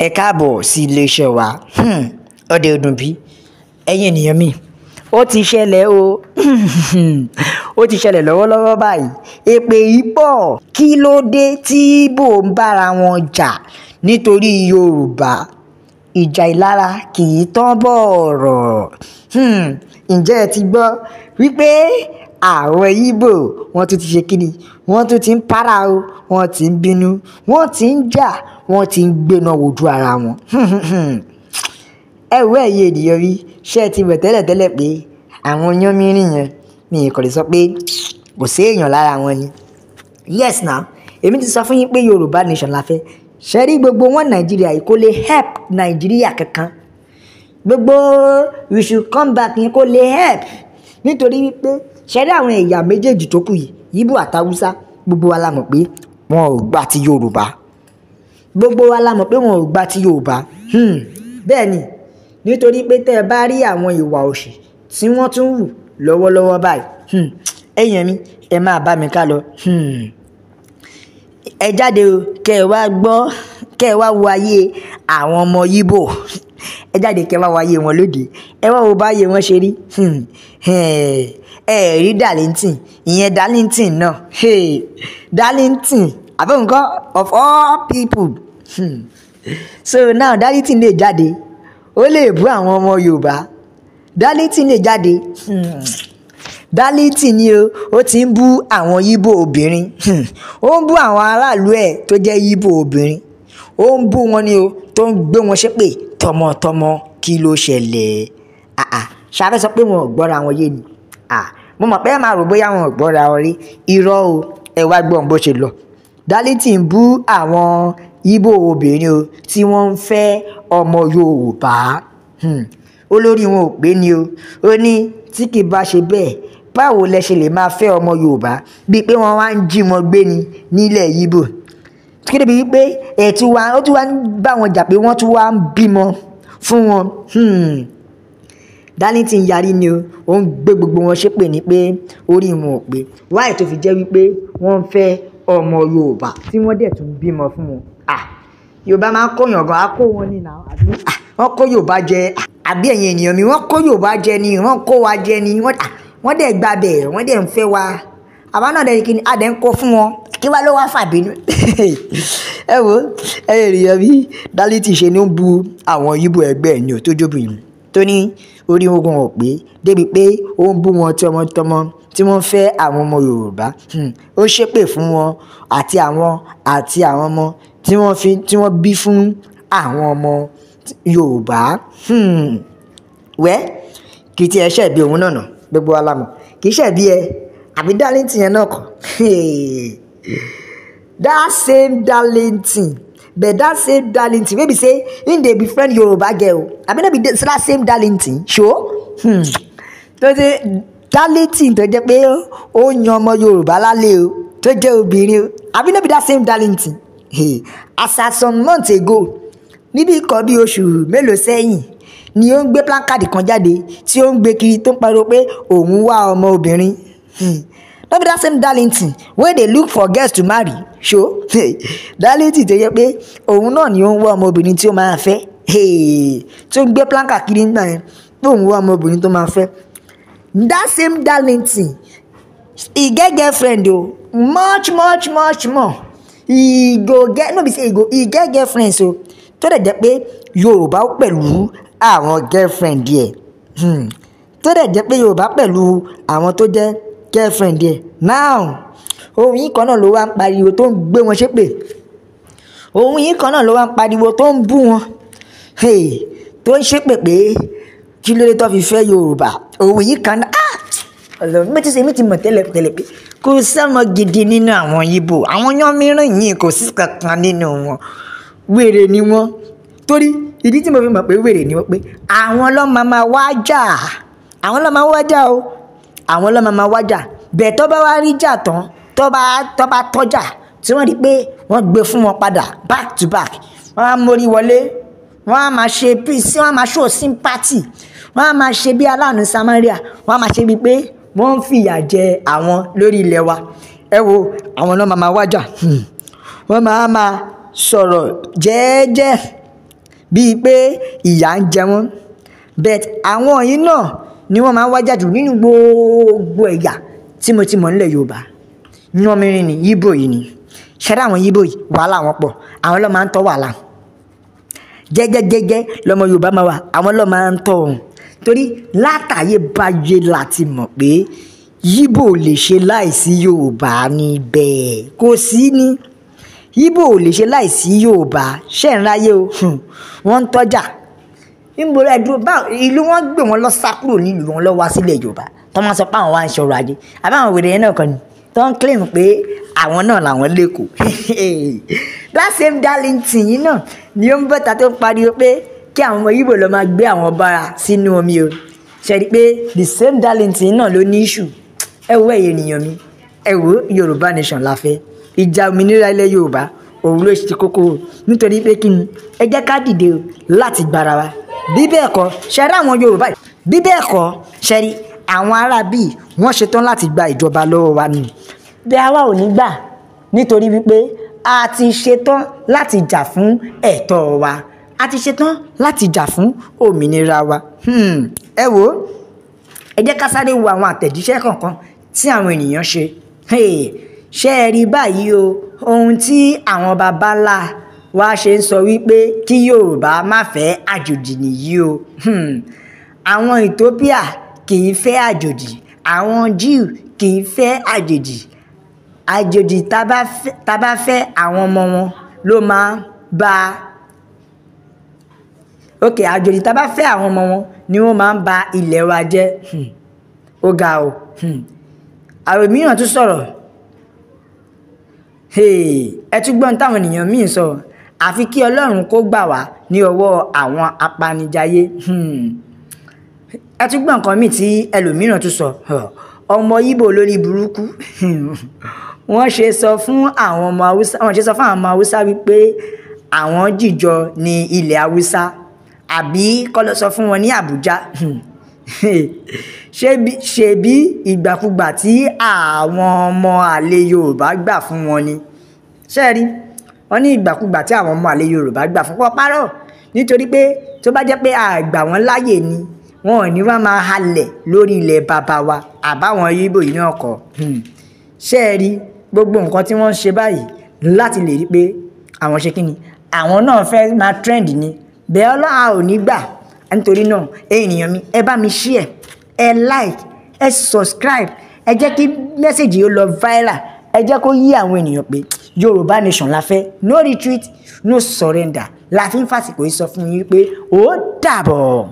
Ẹ káàbọ̀ sí iléeṣẹ́ wa. Ọdẹ ọdún bí ẹ̀yin ènìyàn mi, ó ti ṣẹlẹ̀ o. Ó ti ṣẹlẹ̀ lọ́wọ́lọ́wọ́ báyìí. Èpè yìí pọ̀. Kí ló dé tí Ìgbò ń bára wọn jà nítorí Yorùbá? Ìjà ìlara kì í tán bọ̀rọ̀. Ǹjẹ́ ẹ ti gbọ́ wípé àwọn Ìgbò wọ́n tún ti ṣe kíni? Wọ́n tún ti ń para o, wọ́n ti ń bínú, wọ́n ti ń jà, wọ́n ti ń gbéná wojú ara wọn. Ẹ wo ẹ̀yin ènìyàn mi, ṣé ẹ ti mọ̀ tẹ́lẹ̀tẹ́lẹ̀ pé àwọn yánmírìn yẹn, mi kò lè sọ pé kò sí èèyàn lára wọn ni. Yes now, èmi ti sọ fún yín pé Yorùbá nation la fẹ́. Ṣé rí gbogbo wọn Nàìjíríà yìí kò lè help Nàìjíríà kankan. Gbogbo we should come back yẹn kò lè help. Nítorí wípé ṣé rí àwọn ẹ̀yà méjèèjì tó kù yìí, Ìgbò àti Haúsá, gbogbo wa la mọ̀ pé wọn ò gbà ti Yorùbá. Gbogbo wa la mọ̀ pé wọn ò gbà ti Yorùbá. Bẹ́ẹ̀ ni, nítorí pé tẹ́ ẹ bá rí àwọn ìwà òṣì tí wọ́n tún wù lọ́wọ́lọ́wọ́ báyìí. Ẹ̀yin mi, ẹ máa bá mi ká lọ. Ẹ jáde o, kẹ́ ẹ wá gbọ́, kẹ́ ẹ wá wo ayé àwọn ọmọ Ìgbò. Ẹ jáde kẹ́ ẹ wá wo ayé wọn lóde. Ẹ wá wo báyé wọn ṣe rí. Ẹ rí Darlington, ìyẹn Darlington náà. Darlington, àbí nǹkan of all people. So now Darlington lè jáde, ó lè bú àwọn ọmọ Yorùbá. Darlington lè jáde. Darlington ni o, ó ti ń bú àwọn Ìgbò obìnrin. Ó ń bú àwọn aráàlú ẹ̀ tó jẹ́ Ìgbò obìnrin. Ó ń bú wọn ni o, tó ń gbé wọn ṣépè tọmọtọmọ. Kí ló ṣẹlẹ̀? Ṣàfẹ́ sọ pé wọn ò gbọ́ra wọn yé ni. Mo mọ̀ pé ẹ máa rò bóyá wọn ò gbọ́ra wọn rí. Irọ́ o, ẹ wá gbọ́ bó ṣe lọ. Darlington bú àwọn Ìgbò obìnrin o tí wọ́n ń fẹ́ ọmọ Yorùbá. Olórí wọn ò pé ni o. Ó ní tí kì í bá ṣe bẹ́ẹ̀, báwo lẹ ṣe lè máa fẹ́ ọmọ Yorùbá bíi pé wọ́n wá ń jí wọn gbé ni nílẹ̀ Ìgbò? Kí ló bí wípé ẹ̀tún wa ó tún wá ń bá wọn jà pé wọ́n tún wá ń bímọ fún wọn. Darlington yarí ni o, ó ń gbé gbogbo wọn ṣépè ní pé orí wọn ò pé. Wáyé tó fi jẹ́ wípé wọ́n ń fẹ́ ọmọ Yorùbá tí wọ́n dẹ̀ tún bímọ fún wọn. Yorùbá máa ń kóyàn gan, á kó wọn ní nà, àbí wọ́n kó Yorùbá jẹ, àbí ẹ̀yin ènìyàn mi, wọ́n kó Yorùbá jẹ ni, wọ́n kó wa jẹ ni, wọ́n dẹ̀ gbabẹ̀, wọ́n dẹ̀ ń fẹ́ wa. Àwa náà dẹ̀ kí ni, a dẹ̀ ń kó fún wọn. Kí wá ló wá fàbínú? Ẹ wo, ẹ̀yin ènìyàn mi, Darlington ṣe ni ó ń bu àwọn Ìgbò ẹgbẹ́ ẹ̀ ní o tó jóbìnrin tó ní orí ogun ò pé débi pé ó ń bú wọn tọmọtọmọ tí wọ́n fẹ́ àwọn ọmọ Yorùbá. Ó ṣépè fún wọn àti àwọn ọmọ tí wọ́n bí fún àwọn ọmọ Yorùbá. Wẹ́ kì í tiẹ̀ ṣẹ̀bi òun náà nà, gbogbo wa la mọ̀. Kì í ṣẹ̀bi ẹ, àbí Darlington yẹn náà kọ́. That same Darlington, but that same Darlington wey be say him dey befriend Yoruba girl, abi no be that same Darlington, sure? Tó ṣe Darlington tó jẹ́ pé ó yan ọmọ Yorùbá lálẹ́ o, tó jẹ́ obìnrin o, abi no be that same Darlington? As at some months ago, níbi kan bí oṣù mélòó sẹ́yìn ni ó ń gbé placard kan jáde tí ó ń gbé kiri tó ń pariwo pé òun wá ọmọ obìnrin. No be that same Darlington wey dey look for girls to marry, sure? Darlington tó jẹ́ pé òun náà ni ó ń wá ọmọbìnrin tí ó máa fẹ́, tó ń gbé placard kiri nígbà yẹn pé òun wá ọmọbìnrin tó máa fẹ́. That same Darlington, he get girlfriend o, much much much more. He go get, no be say he go, he get girlfriend o, tó dẹ̀ jẹ́ pé Yorùbá pẹ̀lú àwọn girlfriend ẹ̀. Tó dẹ̀ jẹ́ pé Yorùbá pẹ̀lú àwọn tó jẹ́ girlfriend ẹ̀. Now, ohun yìí kan náà ló wá ń pariwo tó ń gbé wọn ṣépè. Ohun yìí kan náà ló wá ń pariwo tó ń bú wọn. Tó ń ṣépè pé kí ló dé tó fi fẹ́ Yorùbá. Ohun yìí kan náà, Ọlọ́run, mi ti ṣe, mi ti mọ̀ tẹ́lẹ̀ tẹ́lẹ̀ pé kò sọ́mọ gidi nínú àwọn Ìgbò. Àwọn yánmíràn yìí kò sí kankan nínú wọn. Wèrè ni wọ́n. Torí ìdí tí mo fi mọ̀ pé wèrè ni wọ́n pé àwọn ló máa ma wá jà. Àwọn ló máa wá jà o. Àwọn ló máa ma wá jà. Bẹ́ẹ̀ tó bá wá rí jà tán, tó bá tọ́jà, tí wọ́n rí pé wọ́n gbé fún wọn padà back to back, wọ́n á mórí wọlé, wọ́n á máa ṣe peace, wọ́n á máa show sympathy, Wọ́n á máa ṣe bí aláàánú Samaria, wọ́n á máa ṣe bíi pé wọ́n ń fìyà jẹ àwọn lórí ilẹ̀ wa. Ẹ wo àwọn náà máa wájà, wọ́n máa máa sọ̀rọ̀ jẹ́ẹ́jẹ́ bíi pé ìyà ń jẹ wọ́n. But àwọn yìí náà ni wọ́n máa ń wájà jù nínú gbogbo ẹ̀yà tí mo ti mọ̀ nílẹ̀ Yorùbá. Yánmírín ni Yíbò yìí ni. Ṣẹ́dá àwọn Yíbò yìí, wàhálà wọn pọ̀, àwọn ló máa ń tọ́ wàhálà. Jẹ́jẹ́jẹ́jẹ́ lọmọ Yorùbá máa wà, àwọn ló máa ń tọ́ òun. Torí látàyè báyé láti mọ̀ pé Yíbò lè ṣe láìsí Yorùbá níbẹ̀. Kò sí ní. Yíbò lè ṣe láìsí Yorùbá. Ṣé ń ráyé o? Wọ́n ń tọ́jà. Níbo ẹ dúró bá ìlú wọn gbé wọn lọ sá kúrò nílùú wọn lọ wá sílẹ̀ Yorùbá. Tọ́ máa sọ pé àwọn wá ń ṣọrọ̀ ajé. Àbí àwọn wèrè yẹn náà kan ni. Tó ń claim pé àwọn náà làwọn lẹ́kọ̀ọ́. That same Darlington yìí náà ni ó ń bọ́ta tó ń pariwo pé kí àwọn ọmọ Yíbò lọ máa gbé àwọn bára sínú omi o. Ṣé rí pé the same Darlington náà ló ní issue. Ẹ wo ẹ̀yin ènìyàn mi, ẹ wo Yorùbá nation la fẹ́. Ìjà òmìnira ilẹ̀ Yorùbá òun ló ṣe kókó o. Nítorí pé kí ni, ẹ jẹ́ ká dìde o láti gbára wa. Bí bẹ́ẹ̀ kọ́, ṣe rí àwọn Yorùbá yìí. Bí bẹ́ẹ̀ kọ́, ṣe rí àwọn ará bíi wọ́n ṣetán láti gba ìjọba lọ́wọ́ wa ni. Bí àwa ò ní gbà, nítorí wípé a ti ṣetán láti jà fún ẹ̀tọ́ wa. A ti ṣetán láti jà fún òmìnira wa. Ẹ wo, ẹ jẹ́ ká sáré wo àwọn àtẹ̀jíṣẹ́ kọ̀ọ̀kan tí àwọn ènìyàn ṣe. Ṣé ẹ rí báyìí o, ohun tí àwọn baba ńlá wa ṣe ń sọ wípé kí Yorùbá má fẹ́ àjòjì nìyí o. Àwọn Ethiopia kì í fẹ́ àjòjì, àwọn Jew kì í fẹ́ àjòjì. Àjòjì tá bá fẹ́ àwọn ọmọ wọn ló máa bá. Ok, àjòjì tá bá fẹ́ àwọn ọmọ wọn ni wọ́n máa ń ba ilẹ̀ wa jẹ́. Ó ga o. Àwọn mìíràn tún sọ̀rọ̀. Ẹ tún gbọ́n táwọn ènìyàn míì sọ. Àfi kí Ọlọ́run kó gbà wá ní ọwọ́ àwọn apanijayé. Ẹ tún gbọ́n nǹkan míì tí ẹlòmíràn tún sọ. Ọmọ Yíbò lórí burúkú. Wọ́n ṣe sọ fún àwọn ọmọ Haúsá, wọ́n ṣe sọ fún àwọn ọmọ Haúsá wípé àwọn jìjọ ní ilẹ̀ Haúsá, àbí kọ́ lọ sọ fún wọn ní Àbújá. Ṣebí ìgbàkúgbà tí àwọn ọmọ àlè Yorùbá gbà fún wọn ni. Ṣé ẹ rí? Wọ́n ní ìgbàkúgbà tí àwọn ọmọ àlè Yorùbá gbà fún wọn parọ́. Nítorí pé tó bá jẹ́ pé a gbà wọ́n láyè ni, wọn ò ní wá máa halẹ̀ lórí ilẹ̀ bàbá wa àbáwọn Yíbò yìí náà kọ́. Ṣé ẹ rí gbogbo nǹkan tí wọ́n ń ṣe báyìí láti lè rí pé àwọn ṣe kíni, àwọn náà fẹ́ máa trend ni. Bẹ́ẹ̀ Ọlọ́run a ò ní gbà. Nítorí náà, ẹ̀yin ènìyàn mi, ẹ bá mi share, ẹ like, ẹ subscribe, ẹ jẹ́ kí message yìí ó lọ viral, ẹ jẹ́ kó yí àwọn ènìyàn pé Yorùbá nation la fẹ́, no retreat, no surrender. La fi ń fàsìkò yìí sọ fún yín pé ó dàbọ̀.